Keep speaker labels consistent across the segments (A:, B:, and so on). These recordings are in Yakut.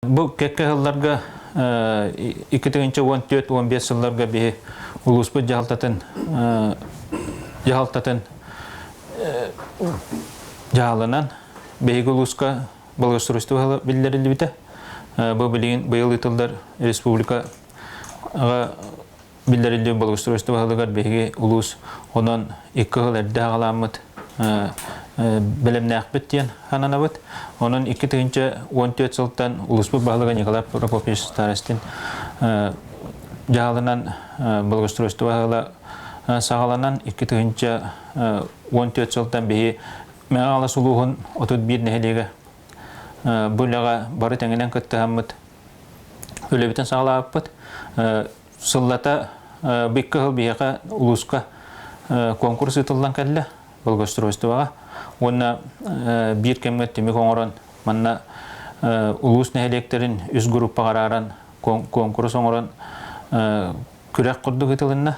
A: Бу кэккэ сылларга 2014-15 сылларга биһи улууспут дьаһалтатын дьаһалтатын дьаһалынан биһиги улууска благоустройство биллэриллибитэ. Бу билигин быйыл ыытыллар республикаҕа биллэриллибит благоустройство баһылыгар биһиги улуус онон икки сыл эрдэ аҕалааммыт бэлэмнээхпит диэн сананабыт. Онон 2014 сылтан улууспут баһылыга Николай Прокопьевич Старостин дьаһалынан благоустройство баһыла саҕаланан 2014 сылтан биһи Мэҥэ Хаҥалас улууһун 31 нэһилиэгэ бу үлэҕэ бары тэҥинэн кыттыһаммыт үлэбитин саҕалаабыппыт. Сыллата бу икки сыл биһиэхэ улууска конкурс ыытыллан кэллэ благоустройствоҕа уонна биир кэмҥэ түмүк оҥорон манна улуус нэһилиэктэрин үс группаҕа арааран куонкурус оҥорон күрэх курдук ыытылынна.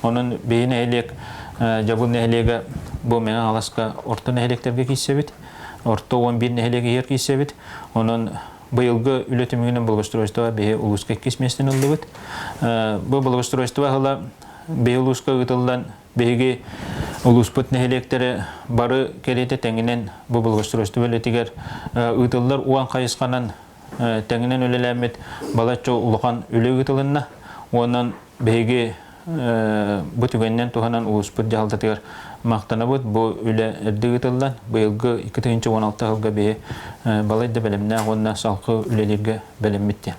A: Онон биһи нэһилиэк Дьабыл нэһилиэгэ бу Мэҥэ Хаҥаласка орто нэһилиэктэргэ киирсэбит. Орто 11 нэһилиэк иһигэр киирсэбит. Онон быйылгы үлэ түмүгүнэн благоустройство биһи улууска иккис миэстэни ыллыбыт. Бу благоустройство ыла биһи улууска ыытыллан биһиги улууспут нэһилиэктэрэ бары кэриэтэ тэҥинэн бу благоустройство үлэтигэр ыытыллар уон хайысханан тэҥинэн үлэлээммит балачча улахан үлэ ыытылынна. Уонан биһиги бу түгэнинэн туһанан улууспут дьаһалтатыгар махтанабыт. Бу үлэ эрдэ ыытыллан, быйылгы 2016 сылга биһи балай да бэлэмнээх уонна салгыы үлэлииргэ бэлэммит диэн.